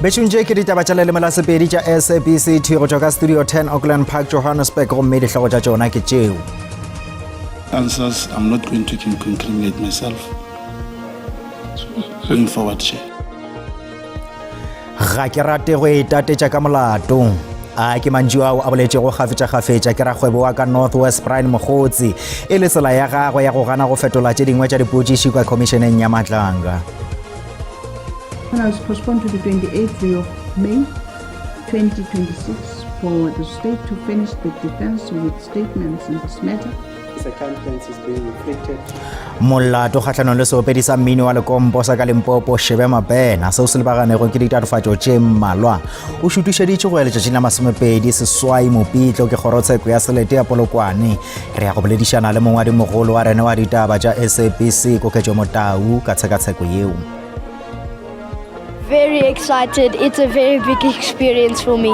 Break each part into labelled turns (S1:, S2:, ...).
S1: Bešong tše ke ditaba tša leleme la Sepedi tša SABC 2 go tšwa ka Studio 10 Auckland Park Johannesburg gomme dihlogo tša tšona ke tšeo.
S2: Answers, I'm not going to incriminate myself. Going forward, Chair.
S1: Ga ke rate go itatetša ka molato. A ke mantšu ao a boletšego kgafetšakgafetša ke rakgwebo wa ka North West Brian Mogotsi e le tsela ya gagwe ya go gana go fetola tše dingwe tša dipotšiši kwa khomišeneng ya Matlanga.
S3: was postponed to the 28th of May 2026 for the state to finish the defense with statements in this matter.
S1: Molato kgahlanong le seopedi sa mmino wa lekompo sa ka Limpopo Shebe Mabena seo se lebaganego ke ditatofatšo tše mmalwa o šutišeditše go ya letšatšing la masomepedi seswai Mopitlo ke kgorotsheko ya selete ya Polokwane. Re ya go boledišana le mongwadimogolo wa rena wa ditaba tša SABC Koketšo Motau ka tshekatsheko yeo.
S4: Very excited. It's a very big experience for me.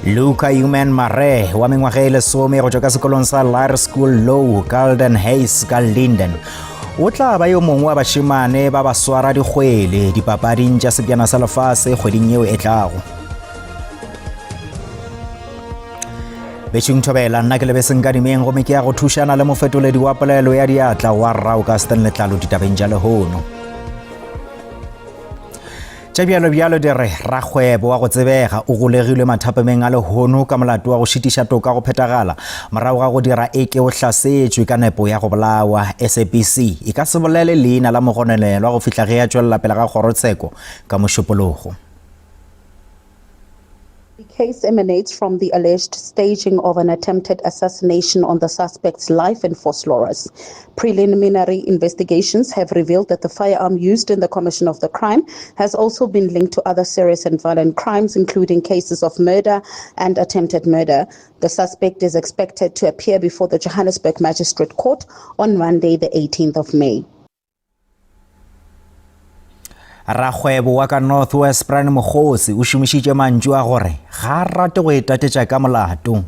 S1: Luca Human Mare wa mengwaga e lesome go tšwa ka sekolong sa Lyre School Low Golden Hayes ka Linden o tla ba yo mongwe wa bašemane ba ba swara dikgwele dipapading tša sebjana sa lefase kgweding yeo e tlago. Bešung Thobela, nna ke lebeseng ka dimeng gomme ke ya go thušana le mofetoledi wa polelo ya diatla wa Rrao ka Stan Letlalo ditabeng tša lehono. Tša bjalo bjalo di re rakgwebo wa go tsebega o golegilwe mathapameng a lehono ka molato wa go šitiša toka go phethagala morago ga go dira eke o hlasetšwe ka nepo ya go bolawa. SABC e ka se bolele leina la mogononelwa go fihla ge a tšwelela pele ga kgorotsheko ka Mošupologo.
S5: The case emanates from the alleged staging of an attempted assassination on the suspect's life in Vosloorus. Preliminary investigations have revealed that the firearm used in the commission of the crime has also been linked to other serious and violent crimes, including cases of murder and attempted murder. The suspect is expected to appear before the Johannesburg Magistrate Court on Monday, the 18th of May.
S1: Rakgwebo wa ka North West Brian Mokgosi o šomišitše mantšu a gore ga a rate go itatetša ka molato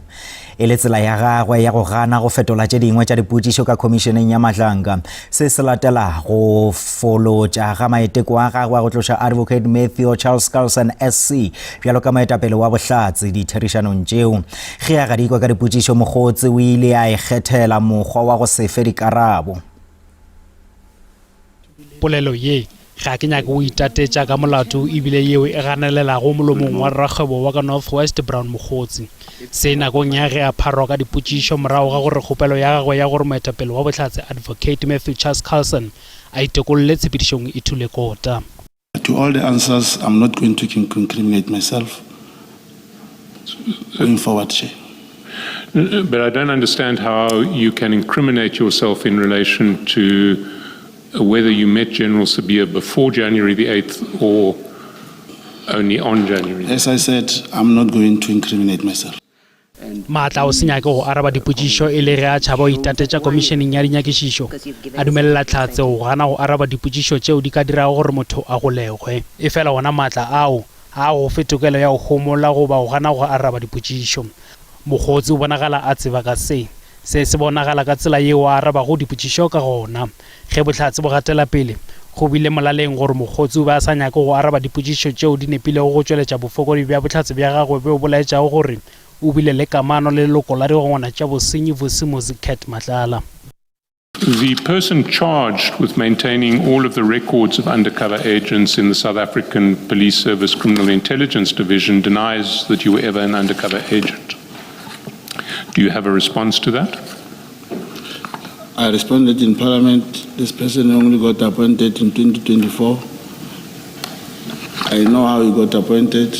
S1: e le tsela ya gagwe ya go gana go fetola tše dingwe tša dipotšišo ka khomišeneng ya Mahlanka. Se se latela go folotša ga maiteko a gagwe a go tloša Advocate Matthew Charles Carlson SC bjalo ka moetapele wa bohlatse ditherišanong tšeo. Ge a gadikwa ka dipotšišo, Mokgotsi o ile a ikgethela mokgwa wa go se fe dikarabo.
S6: Polelo ye, Ga ke nyake go itatetša ka molato e bile yeo e ganelelago molomong wa rakgwebo wa ka North West Brown Mogotsi. Se nakong ya ge a pharwa ka dipotšišo morago ga gore kgopelo ya gagwe ya gore moetapele wa bohlatse Advocate Matthew Charles Carlson a itokolle tshepedišong e thule kota.
S2: To all the answers, I'm not going to incriminate myself going forward, Chair.
S7: But I don't understand how you can incriminate yourself in relation to whether you met General Sibiya before January the 8th or only on January.
S2: As I said, I'm not going to incriminate myself.
S6: Maatla a go se nyake go araba dipotšišo e le ge a tšhaba go itatetša komišeneng ya dinyakišišo, a dumelela Hlatse go gana go araba dipotšišo tšeo di ka dirago gore motho a golegwe. Efela ona maatla ao ga a go fe tokelo ya go homola goba go gana go araba dipotšišo. Mokgotsi o bonagala a tseba ka se. Se se bonagala ka tsela yeo a arabago dipotšišo ka gona. Ge bohlatse bo gatela pele, go bile molaleng gore mokgotsi o be a sa nyake go araba dipotšišo tšeo di nepilego go tšweletša bofokodi bja bohlatse bja gagwe bjo bo laetšago gore o bile le kamano le leloko la digongwana tša bosenyi Vusimuzi Cat Matlala.
S7: The person charged with maintaining all of the records of undercover agents in the South African Police Service Criminal Intelligence Division denies that you were ever an undercover agent. Do you have a response to that?
S2: I responded in Parliament. This person only got appointed in 2024. I know how he got appointed.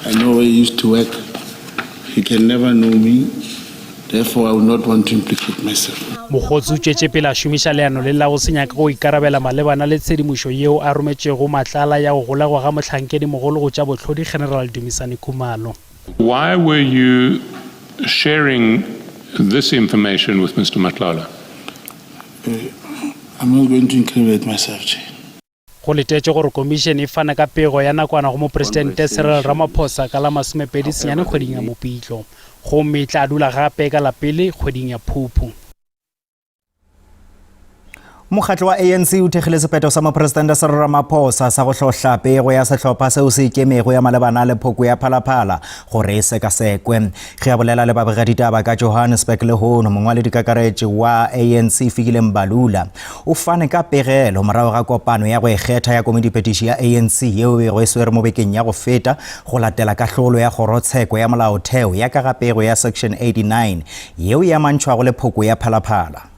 S2: I know where he used to work. He can never know me. Therefore, I would not want to implicate myself.
S6: Mokgotsi o tšwetše pele a šomiša leano le la go se nyake go ikarabela malebana le tshedimošo yeo a rometšego Matlala ya go golegwa ga mohlankedimogolo go tša bohlodi General Dumisani Khumalo.
S7: Why were you sharing this information with Mr Matlala?
S2: I'm not going to incriminate myself, Chair.
S6: Go letetšwe gore komišene e fane ka pego ya nakwana go Mopresidente Cyril Ramaphosa ka la 29 kgweding ya Mopitlo, gomme e tla dula gape ka la pele kgweding ya Phuphu.
S1: Mokgatlo wa ANC o thekgile sephetho sa Mopresidente Cyril Ramaphosa sa go hlohla pego ya sehlopha seo se ikemego ya malebana le phoko ya Phalaphala gore e sekasekwe. Ge a bolela le babegaditaba ka Johannesburg lehono, mongwaledikakaretši wa ANC Fikile Mbalula o fane ka pegelo morago ga kopano ya go ikgetha ya komediphethiši ya ANC yeo e bego e swere mo bekeng ya go feta go latela kahlolo ya kgorotsheko ya molaotheo ya ka ga pego ya Section 89 yeo e amantšhwago le phoko ya Phalaphala.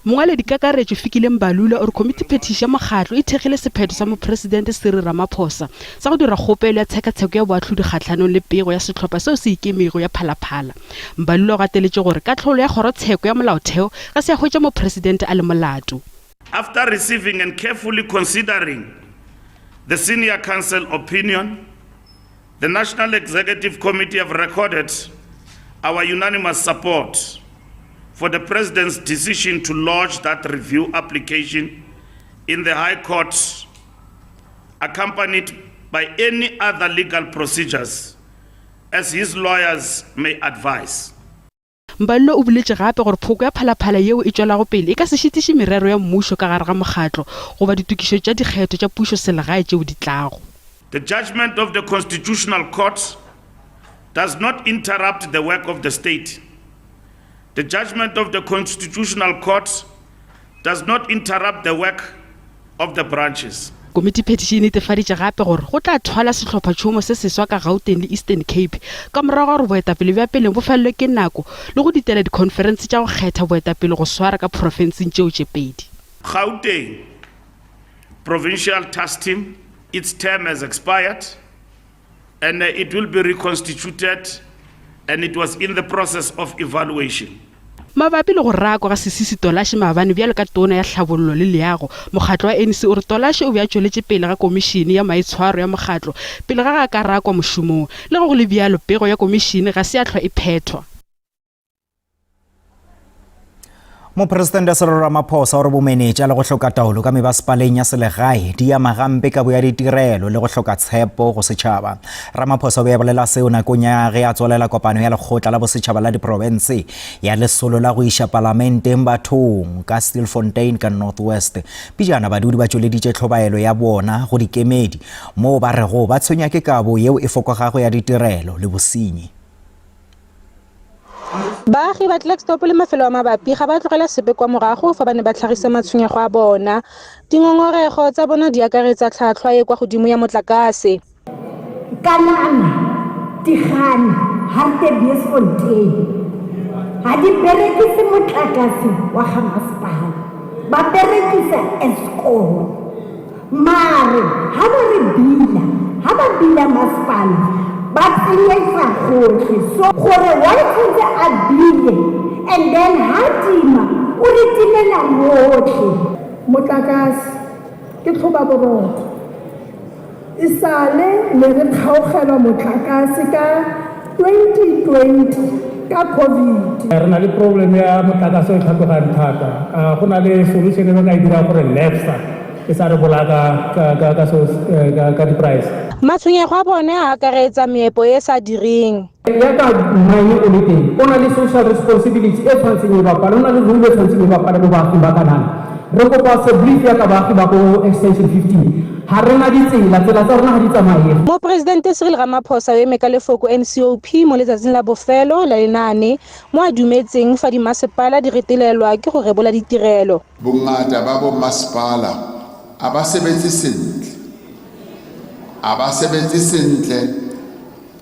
S8: Mongwaledikakaretšo Fikile Mbalula o re komitiphethiši ya mokgatlo e thekgile sephetho sa Mopresidente Cyril Ramaphosa sa go dira kgopelo ya tshekatsheko ya boahlodi kgahlanong le pego ya sehlopha seo se ikemego ya Phalaphala. Mbalula o gateletše gore kahlolo ya kgorotsheko ya molaotheo ga se ya hwetša mopresidente a le molato.
S9: After receiving and carefully considering the Senior Counsel opinion, the National Executive Committee have recorded our unanimous support for the President's decision to lodge that review application in the High Court, accompanied by any other legal procedures as his lawyers may advise.
S8: Mbalula o boletše gape gore phoko ya Phalaphala yeo e tšwelago pele e ka se šitiše merero ya mmušo ka gare ga mokgatlo goba ditokišo tša dikgetho tša pušoselegae tšeo di tlago.
S9: The judgment of the Constitutional Court does not interrupt the work of the state. The judgment of the Constitutional Court does not interrupt the work of the branches.
S8: Komitiphethiši e netefaditše gape gore go tla thwalwa sehlophatšhomo se seswa ka Gauteng le Eastern Cape ka morago ga gore boetapele bja peleng bo felelwe ke nako le go ditela dikhonferense tša go kgetha boetapele go swara ka profenseng tšeo tše pedi.
S9: Gauteng Provincial Task Team, its term has expired and it will be reconstituted and it was in the process of evaluation.
S8: Mabapi le go rakwa ga Sisisi Tolashe maabane bjalo ka Tona ya Tlhabollo le Leago, mokgatlo wa ANC o re Tolashe o be a tšweletše pele ga Komišene ya Maitshwaro ya mokgatlo pele ga ge a ka rakwa mošomong. Le ge go le bjalo, pego ya komišene ga se ya hlwa e phethwa.
S1: Mopresidente Cyril Ramaphosa o re bomenetša le go hloka taolo ka mebasepaleng ya selegae di ama gampe kabo ya ditirelo le go hloka tshepo go setšhaba. Ramaphosa o be a bolela seo nakong ya ge a tswalela kopano ya lekgotla la bosetšhaba la diprofense ya lesolo la go iša palamenteng bathong ka Stilfontein ka North West. Pejana badudi ba tšweleditše tlhobaelo ya bona go dikemedi moo ba rego ba tshwenya ke kabo yeo e fokogago ya ditirelo le bosenyi.
S10: Baagi ba Klerksdorp le mafelo a mabapi ga ba tlogela sepe kwa morago fa ba ne ba tlhagisa matshwenyego a bona. Dingongorego tsa bona di akaretsa tlhatlhwa e kwa godimo ya motlakase.
S11: Kanana, Tigane, Hartebeesfontein ga di berekise motlakase wa ga masepala, ba berekisa Eskom. Mare ha ba re bila, ha ba bila masepala ba tsenyetsa gotlhe so gore why tshwantse a bile and then ha tima o re timela rotlhe.
S12: Motlakase ke tlhobaboroko. E sale ne re kgaogelwa motlakase ka 2020 ka Covid.
S13: Re na le problem ya motlakase o tlhatlogang thata. Go na le solution e re ka e dirang gore NERSA e sa re bolaya ka di-price.
S10: Matshwenyego a bone a akaretsa meepo e e sa direng.
S13: Yaka mine o le teng, o na le social responsibility e tshwanetseng e bapale, o na le role e tshwanetseng e bapale mo baaging ba Kanana. Re kopa se-brief yaka baagi ba ko Extension 15, ga re na ditsela, tsela tsa rona ga di tsamaege.
S10: Mopresidente Cyril Ramaphosa o eme ka lefoko NCOP mo letsatsing la bofelo la lenaane mo a dumetseng fa dimasepala di retelelwa ke go rebola ditirelo.
S14: Bongata ba bomasepala a ba sebetse sentle, a ba sebetse sentle.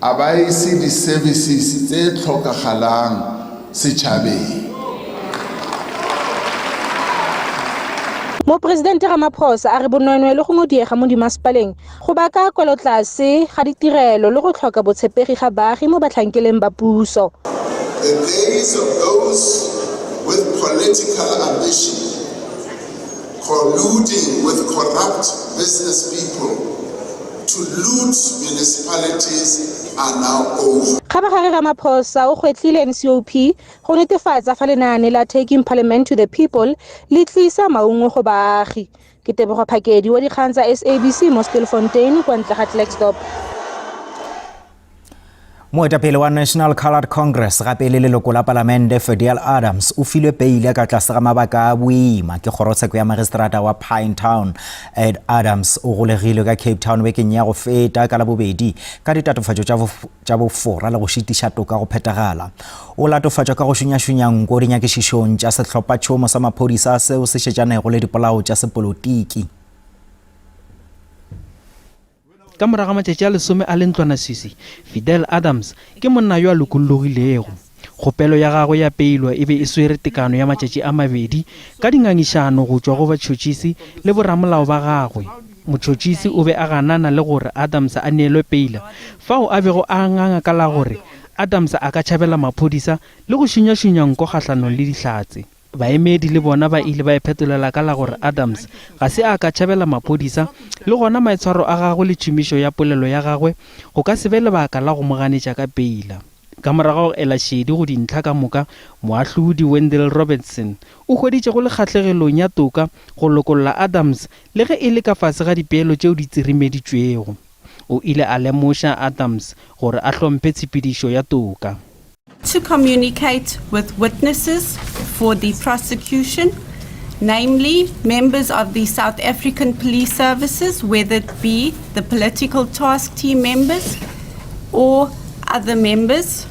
S14: A ba ise di-services tse tlhokagalang setšhabeng.
S10: Mopresidente Ramaphosa a re bonweenwee le go ngodiega mo dimasepaleng go baka kwelotlase ga ditirelo le go tlhoka botshepegi ga baagi mo batlhankeleng ba puso.
S14: The days of those with political ambition colluding with corrupt business people to loot municipalities are now over.
S10: Kgabagare Ramaphosa o gwetlhile NCOP go netefatsa fa lenaane la Taking Parliament to the People le tlisa maungo go baagi. Ke Tebogo Phakedi wa dikgang tsa SABC mo Stilfontein kwa ntle ga Klerksdorp.
S1: Moetapele wa National Coloured Congress gape e le leloko la Palamente Fadiel Adams o filwe peile ka tlase ga mabaka a boima ke kgorotsheko ya magistrata wa Pinetown. Ed Adams o golegilwe ka Cape Town bekeng ya go feta ka Labobedi ka ditatofatšo tša bofora le go šitiša toka go phethagala. O latofatšwa ka go šunyašunya nko dinyakišišong tša sehlophatšhomo sa maphodisa seo se šetšanego le dipolao tša sepolotiki.
S15: Ka morago ga matšatši a lesome a le ntlwanaswiswi, Fidel Adams ke monna yo a lokollogilego. Kgopelo ya gagwe ya peilo e be e swere tekano ya matšatši a mabedi ka dingangišano go tšwa go batšhotšhisi le boramolao ba gagwe. Motšhotšhisi o be a ganana le gore Adams a neelwe peila, fao a bego a nganga ka la gore Adams a ka tšhabela maphodisa le go šunyašunya nko kgahlanong le Dihlatse. Baemedi le bona ba ile ba iphetolela ka la gore Adams ga se a ka tšhabela maphodisa le gona maitshwaro a gagwe le tšhomišo ya polelo ya gagwe go ka se be lebaka la go mo ganetša ka peila. Ka morago ga go ela šedi go dintlha ka moka, moahlodi Wendell Robertson o hweditše go le kgahlegelong ya toka go lokolla Adams le ge e le ka fase ga dipeelo tšeo di tsirimeditšwego. O ile a lemoša Adams gore a hlomphe tshepedišo ya toka.
S16: To communicate with witnesses for the prosecution, namely members of the South African Police Services, whether it be the political task team members or other members,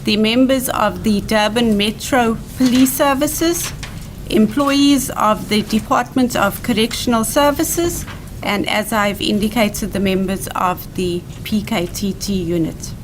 S16: the members of the Durban Metro Police Services, employees of the Department of Correctional Services, and as I've indicated, the members of the PKTT unit.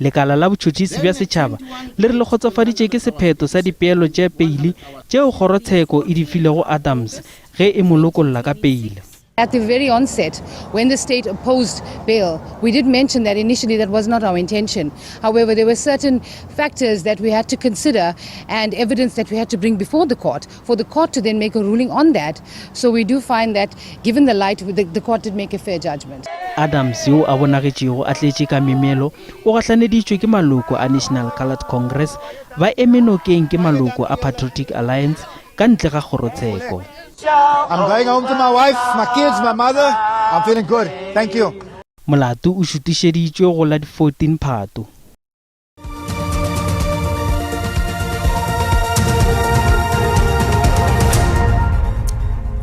S15: Lekala la botšhotšhisi bja setšhaba le re le kgotsofaditše ke sephetho sa dipeelo tša peile tšeo kgorotsheko e di filego Adams ge e mo lokolla ka peile.
S17: At the very onset, when the state opposed bail, we did mention that initially that was not our intention. However, there were certain factors that we had to consider and evidence that we had to bring before the court for the court to then make a ruling on that. So we do find that given the light, the, the court did make a fair judgment.
S15: Adams yo a bonagetšego a tletše ka memelo o gahlaneditšwe ke maloko a National Coloured Congress ba eme nokeng ke maloko a Patriotic Alliance ka ntle ga kgorotsheko.
S18: I'm going home to my wife, my kids, my mother. I'm feeling good. Thank you.
S15: Molato o šutišeditšwe go la di 14 Phato.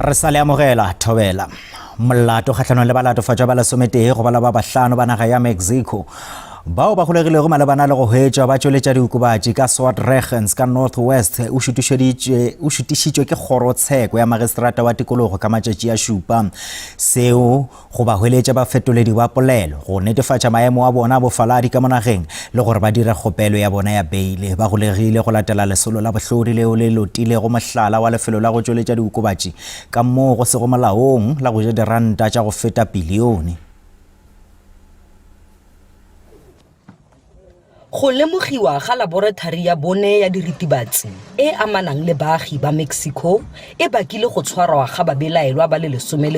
S1: Re sa le amogela thobela. Molato kgahlanong le balatofatšwa ba lesometee go bala ba bahlano ba naga ya Mexico bao ba golegilego malebana le go hwetšwa ba tšweletša diokobatši ka Swartruggens ka North West o šutišitšwe ke kgorotsheko ya magistrata wa tikologo ka matšatši a šupa. Seo go ba hweletša bafetoledi ba polelo, go netefatša maemo a bona a bofaladi ka mo nageng le gore ba dire kgopelo ya bona ya beile. Ba golegile go latela lesolo la bohlodi leo le lotilego mohlala wa lefelo la go tšweletša diokobatši ka moo go sego molaong la go ja diranta tša go feta pilione.
S19: Go lemogiwa ga laboratori ya bone ya diritibatsi e e amanang le baagi ba Mexico e bakile go tshwarwa ga babelaelwa ba le 11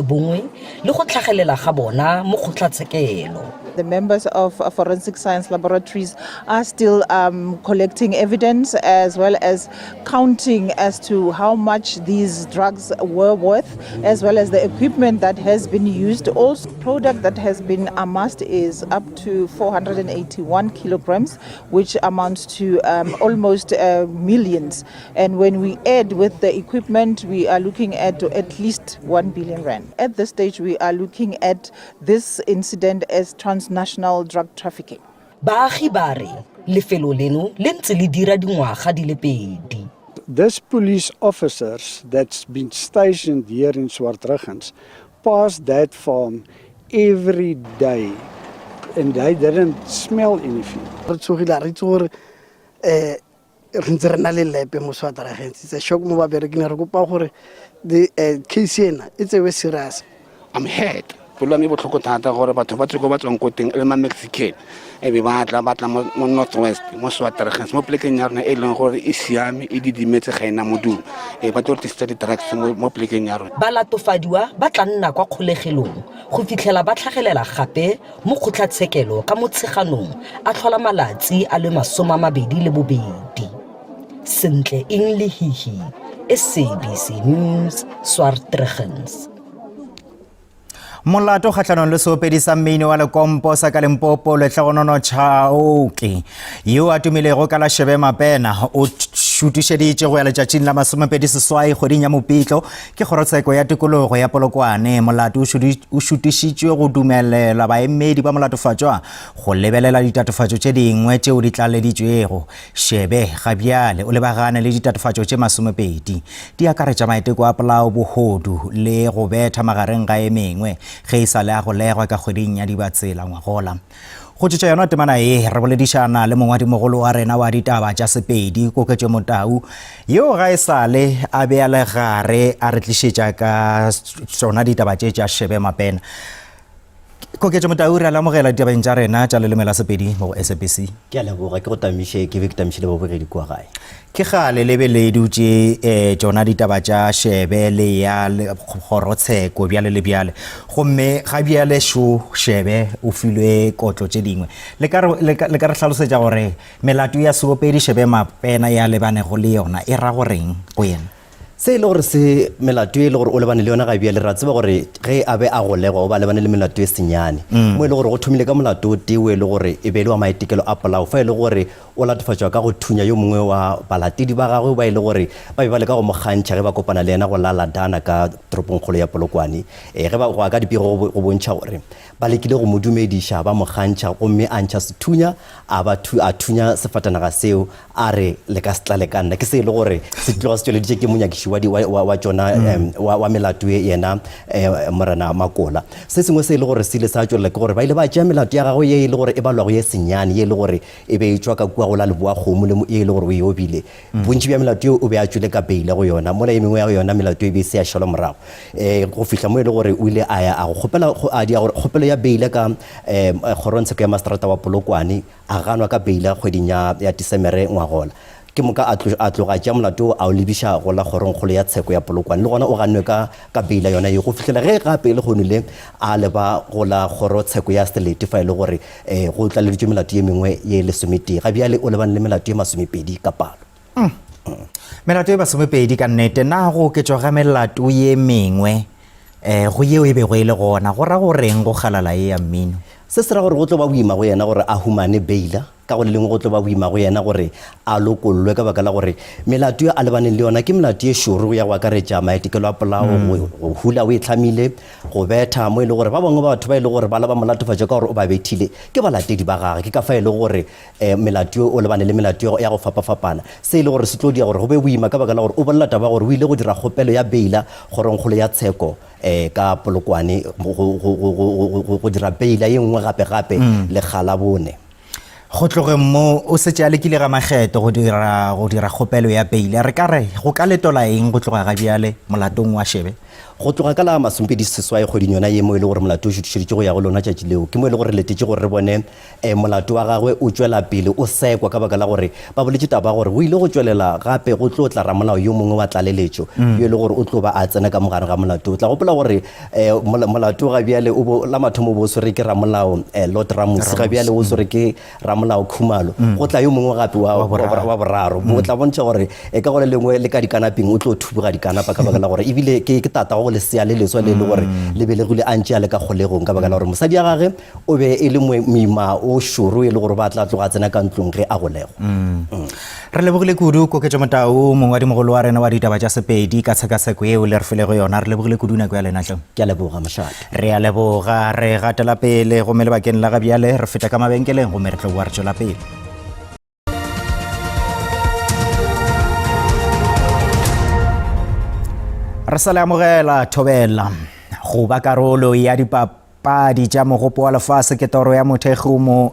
S19: le go tlhagelela ga bona mo kgotlatshekelo.
S20: The members of forensic science laboratories are still um, collecting evidence as well as counting as to how much these drugs were worth, as well as the equipment that has been used. Also, product that has been amassed is up to 481 kilograms, which amounts to um, almost uh, millions. And when we add with the equipment, we are looking at at least 1 billion rand. At this stage, we are looking at this incident as transnational drug trafficking.
S19: Baagi ba re lefelo leno le ntse le dira dingwaga di le pedi.
S21: This police officers that's been stationed here in Swartruggens pass that farm every day and they didn't smell anything.
S22: Re tshogile a re itse gore um re ntse re na le lepe mo Swartruggens. It's a shock mo babereking re kopa gore the eh, case ena e tsewe serious.
S23: I'm hurt pelo ya me e botlhoko thata gore batho ba tswe ko ba tswang ko teng e le ma-mexican e be ba tla ba tla mo north west mo swatergens mo polekeng ya rona e leng gore e siame e didimetse ga ena modumo e ba tlo re tlisetsa di-drugs mo polekeng ya rona
S19: Balatofadiwa ba tla nna kwa kgolegelong go fitlhela ba tlhagelela gape mo kgotlatshekelo ka Motsheganong a tlhola malatsi a le 28. Sentle Eng Lehihi, SABC News, Swartruggens.
S1: Molato kgahlanong le seopedi sa mmino wa lekompo sa ka Limpopo Lehlogonono Chauke yo a tumilego ka la Shebe Mapena o šutišeditše go ya letšatšing la 28 kgweding ya Mopitlo ke kgorotsheko ya tikologo ya Polokwane. Molato o šutišitšwe go dumelela baemedi ba molatofatšwa go lebelela ditatofatšo tše dingwe tšeo di tlaleditšwego. Shebe ga bjale o lebagane le ditatofatšo tše 20. Di akaretša maiteko a polao, bohodu le go betha magareng ga e mengwe ge e sa le a golegwa ka kgweding ya Dibatsela ngwagola. Go tšwetša yona temana ye, re boledišana le mongwadimogolo wa rena wa ditaba tša Sepedi, Koketšo Motau, yo ga e sa le a bea legare a re tlišetša ka tšona ditaba tše tša Shebe Mapena. Koketšo Motau, re a le amogela ditabeng tša rena tša leleme la Sepedi mo go SABC.
S3: Ke a leboga, ke go tamiše, ke be ke tamiše le babogedi kua gae.
S1: Ke kgale le be le dutše eh, tšona ditaba tša Shebe le ya kgorotsheko bjale le bjale. Gomme ga bjale šo Shebe o filwe kotlo tše dingwe. Le ka re, le ka, le ka re hlalosetša gore melato ya seopedi Shebe Mapena ya lebanego le yona e ra goreng go yena?
S3: Se e le gore se melato e le gore o lebane le yona ga bjale, re a tseba gore ge a be a golegwa o ba lebane le melato e senyane. Mo e le gore go thomile ka molato o tee o e le gore e be e le wa maitekelo a polao, fa e le gore o latofatšwa ka go thunya yo mongwe wa balatedi ba gagwe ba e le gore ba be ba leka go mo kgantšha ge ba kopana le yena go la Ladana ka toropongkgolo ya Polokwane. Ge ba go ya ka dipego go bontšha gore ba lekile go mo dumediša ba mo kgantšha gomme a ntšha sethunya a ba a thunya sefatanaga seo a re le ka se tlale ka nna. Ke se e le gore se tloga se tšweleditše ke monyakiši wa, wa, wa, wa tšona mm. wa, wa melato ye yena eh, Morena Makola. Se sengwe se e le gore se ile sa tšwelela ke gore ba ile ba tšea melato ya gagwe ye e le gore e balwago ye senyane, ye e le gore e be e tšwa ka kua go la leboa kgomo le ye e le gore o e obile. Mm. Bontši bja melato yeo o be a tšwele ka beile go yona, mola e mengwe ya yona melato e be e se ya šalwa morago. Eh, go fihla mo e le gore o ile a ya a go kgopela a dia gore kgopelo ya beile ka eh, kgorongtsheko ya maseterata wa Polokwane a ganwa ka beila kgweding ya, ya Disemere ngwagola. Ke moka a, tlo, a tloga a tšea molato wo a o lebiša go la Kgorongkgolo ya Tsheko ya Polokwane. Le gona o gannwe ka, ka beila yona yeo go fihlela ge gape lehono le a leba go la Kgorotsheko ya Selete fa e le gore eh, go tlaleditšwe melato ye mengwe ye lesometee. Ga bjale o lebane le melato ye masomepedi ka palo.
S1: Mm. Melato ye masomepedi ka nnete. Na go oketšwa ga melato ye mengwe eh, go yeo e bego e le gona go ra goreng go kgalala ye ya mmino?
S3: Se se ra gore go tlo ba boima go yena gore a humane beila, ka go le lengwe go tlo ba boima go yena gore a lokollwe ka baka la gore melato ye a lebaneng le yona ke melato ye šoro ya go akaretša maitekelo a polao, go, go hula o e hlamile, go betha, mo e le gore ba bangwe ba batho ba e le gore ba la ba mo latofatša ka gore o ba bethile ke balatedi ba gagwe. Ke ka fa e lego gore um melato ye o lebane le melato ya go fapafapana. Se e le gore se tlo dia gore go be boima ka baka la gore o bolela taba ya gore o ile go dira kgopelo ya beila kgorongkgolo ya tsheko um ka Polokwane go dira beila ye nngwe gape-gape mm. lekga la bone.
S1: Go tlogeng mo o setse a lekile ga makgetho go dira go dira kgopelo ya beile. Re ka re go ka letola eng go tloga ga bjale molatong wa Shebe?
S3: Go tloga ka la 28 kgweding yona ye mo e le gore molato o šutišeditšwe go ya go lona tšatši leo, ke mo e le gore re letetše gore re bone um molato wa gagwe o tšwela pele o sekwa ka baka la gore ba boletše taba ya gore go ile go tšwelela gape go tlo tla ramolao yo mongwe wa tlaleletšo yo e le gore o tlo ba a tsena ka mogare ga molato. O tla gopola gore um molato ga bjale o bo la mathomo o bo o swere ke ramolao um Lord Ramosi, ga bjale o swere ke ramolao Khumalo, go tla yo mongwe gape wa wa boraro. O tla bontšha gore e ka go le lengwe le ka dikanapeng o tlo thuboga dikanapa ka baka la gore ebile ke ke tatago lesea le leswa le e le gore le belegile a ntše a le ka kgolegong ka baka la gore mosadi ya gage O be e le moima o šoro e le gore ba tla tloga tsena ka ntlong ge a golegwa. Mm.
S1: Mm. Re lebogile kudu Koketšo Motau, mongwadimogolo wa rena wa ditaba tša Sepedi ka tshekatsheko yeo le re filego yona. Re lebogile kudu nako ya lena hle.
S3: Ke a leboga mošate.
S1: Re a leboga, re gatela pele gomme lebakeng la ga bjale re feta ka mabenkeleng gomme re tlo boa re tšwela pele. Re sa le amogela thobela go ba karolo ya dipapadi tša mogopo wa lefase ke toro ya mothekgi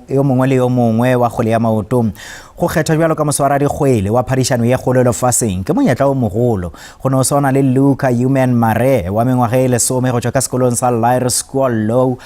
S1: yo mongwe le yo mongwe wa kgwele ya maoto. Go kgethwa bjalo ka moswaradikgwele wa phadišano ye kgolo lefaseng ke monyetla o mogolo. Go no swana le Luca Human Mare wa mengwaga e lesome go tšwa ka sekolong sa Laerskool Low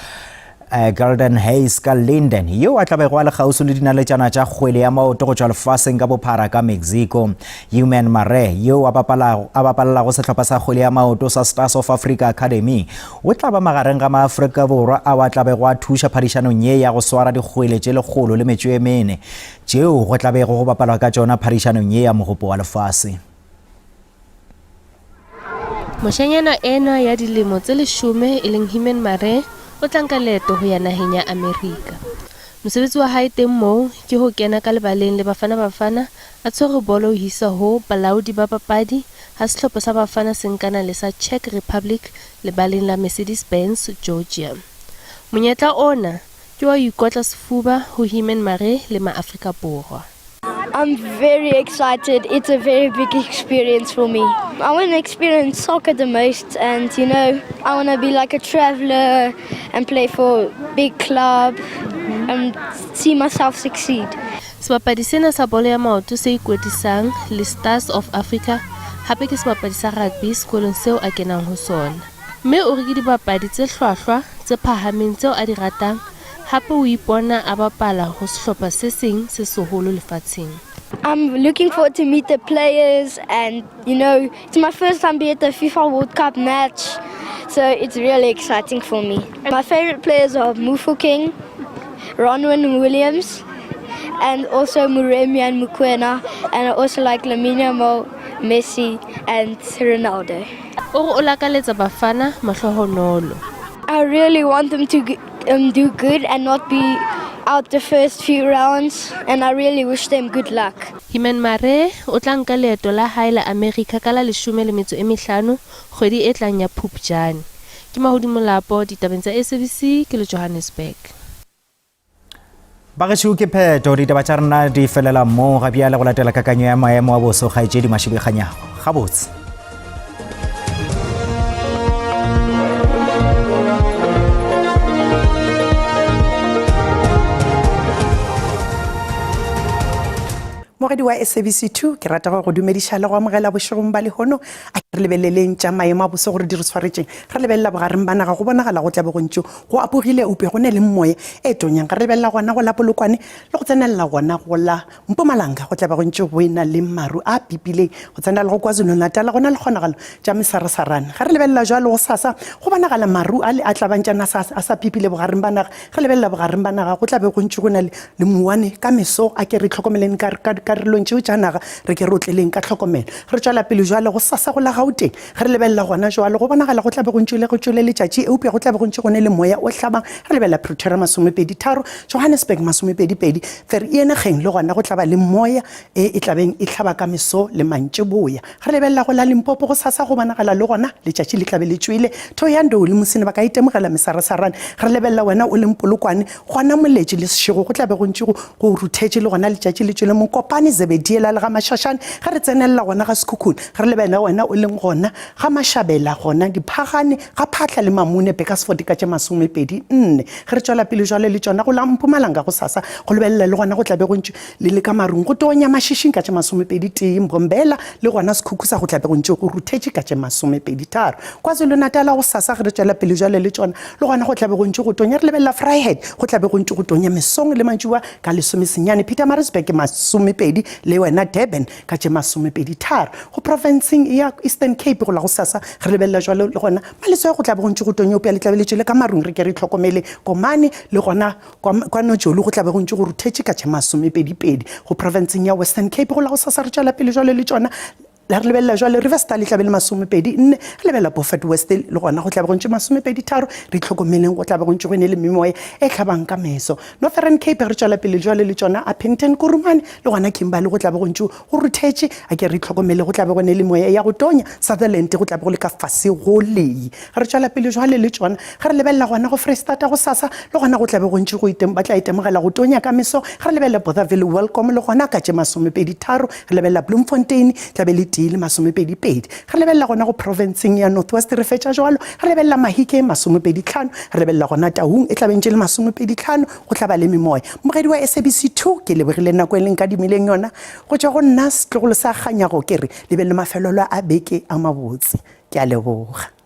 S1: Eh, Golden Hayes ka Linden, yo a tla bego a le kgauswi le dinaletšana tša kgwele ya maoto go tšwa lefaseng ka bophara ka Mexico. Human Mare, yo a bapalelago sehlopha sa kgwele ya maoto sa Stars of Africa Academy, o tla ba magareng ga Maafrika Borwa ao a tla bego a thuša phadišanong ye ya go swara dikgwele tše 104 tšeo go tla bego go bapalwa ka tšona phadišanong ye ya Mogopo wa Lefase.
S4: Moshanyana enwa ya dilemo tse leshome e leng Himen Mare o tla nka leeto ho ya naheng ya Amerika. Mosebetsi wa hae teng moo ke ho kena ka lebaleng le Bafana Bafana a tshwere bolo ho isa ho balaodi ba papadi ha sehlopha sa Bafana se nkana le sa Czech Republic lebaleng la Mercedes-Benz, Georgia. Monyetla ona ke wa ho ikotla sefuba ho Himen Mare le Maafrika Borwa.
S5: I'm very excited. It's a very big experience for me. I want to experience soccer the most and you know, I want to be like a traveler and play for a big club and see myself succeed.
S4: Sebapadi sena sa bolo ya maoto se ikwetlisang le Stars of Africa hape ke sebapadi sa rugby sekolong seo a kenang ho sona. Mme o re ke dibapadi tse hlwahlwa tse phahameng tseo a di ratang hape o ipona a bapala ho sehlopha se seng se seholo lefatsheng.
S5: I'm looking forward to meet the players and you know, it's my first time be at the FIFA World Cup match. So it's really exciting for me. My favorite players are Mofokeng, Ronwen Williams, and also Moremi and Mokoena, and I also like Lamine Yamal, Messi, and Ronaldo.
S4: O re o lakaletsa Bafana mahlohonolo.
S5: I really want them to um, do good and not be out the first few rounds, and I really wish them good luck.
S4: Himen Mare o tla nka leeto la hae la Amerika ka la leshome le metso e mehlano kgwedi e tlang ya Phupjane. Ke Mahodi Molapo, ditabeng tsa SABC ke le Johannesburg.
S1: Bagešo ke pheto ditaba tša rena di felela moo ga bjale go latela kakanyo ya maemo a boso kgaetšedi Mašibikganyago. Gabotse.
S7: Mogedi wa SABC 2 ke rata go go dumediša le go amogela bošegong ba lehono a re lebeleleng tša maemo a boso gore di re swaretšeng re lebelela bogareng ba naga go bonagala go tlabe go ntše go apogile eupša go ne le moya e tonyang re lebelela gona go la Polokwane le go tsenelela gona go la Mpumalanga go tlabe go ntše go e-na le maru a pipileng go tsena le go KwaZulu-Natal go na le kgonagalo tša mesarasarane. Ge re lebelela jwalo gosasa go bonagala maru a le a tlabantšana a sa a sa pipile bogareng ba naga. Ge re lebelela bogareng ba naga go tlabe go ntše go na le le mouwane ka meso a ke re itlhokomeleng ka ka dikarolong tšeo tša naga re ke re otleleng ka tlhokomelo. Ge re tšwela pele jwale gosasa go la Gauteng Ge re lebelela gona jwalo, go bonagala go tla be go ntše go tšwele letšatši, eupša go tla be go ntše go ne le moya o hlabang. Re lebelela Pretoria masomepedi-tharo, Johannesburg masomepedi-pedi, Vereeniging le gona go tla ba le moya e e tla beng e hlaba ka meso le mantšiboa. Ge re lebelela go la Limpopo gosasa go bonagala le gona letšatši le tla be le tšwele. Thohoyandou le Musina ba ka itemogela mesarasarane. Ge re lebelela wena o leng Polokwane, gona Moletši le Seshego go tla be go ntše go go ruthetše le gona letšatši le tšwele. Mokopane, Zebediela le ga Mashashane. Ge re tsenelela gona ga Sekhukhune, Re lebele wena o leng gona ga Mashabela gona Diphagane ga Phaahla le Mamune Burgersfort ka tše masomepedi nne. Ge re tšwela pele jwale le tšona go la Mpumalanga gosasa go lebelela le gona go tla be go ntše le le ka marung go tonya Mashishing ka tše masomepedi tee Mbombela le gona Sekhukhusa go tla be go ntše go ruthetše ka tše masomepedi tharo. KwaZulu-Natala gosasa ge re tšwela pele jwale le tšona le gona go tla be go ntše go tonya re lebelela Vryheid go tla be go ntše go tonya mesong le mantšiboa ka lesomesenyane Pietermaritzburg masomepedi le wena Durban ka tše masomepeditharo go profenseng ya Eastern Cape go la gosasa. Re lebelela jwalo le gona Maleswe go tla be go ntše go tonya eupša le tla be le tšwele ka marung re ke re itlhokomele Komane le gona kwa Nojolu go tla be go ntše go ruthetše ka tše masomepedipedi go profenseng ya Western Cape go la gosasa. Re tšwela pele jwalo le tšona la re lebelela jwale Riversdal e tla be le masomepedi nne re lebelela Beaufort West le gona go tla be go ntše masomepeditharo re itlhokomeleng go tla be go ntše go ne le memoya e hlabang ka meso Northern Cape re tšwela pele jwale le tšona Upington Kuruman Le gona Kimberley go tla be go ntše go ruthetše, a ke re itlhokomele, go tla be go ne le moya ya go tonya. Sutherland go tla be go le ka fase go lee. Ge re tšwela pele jwale le tšona, ge re lebelela gona go Freistata gosasa, le gona go tla be go ntše go item, ba tla itemogela go tonya ka meso. Ge re lebelela Bothaville, Welkom le gona ka tše masomepedi-tharo. Re lebelela Bloemfontein, tla be le tee le masomepedi-pedi. Ge re lebelela gona go profenseng ya North West re fetša jwalo. Ge re lebelela Mahikeng, masomepedi-tlhano. Re lebelela gona Taung, e tla be ntše le masomepedi-tlhano. Go tla ba le memoya. Mogedi wa SABC 2, ke lebogile nako e le nkadimileng yona. Go tšwa go nna setlogolo sa Kganyago ke re le be le mafelelo a beke a mabotse. Ke a leboga.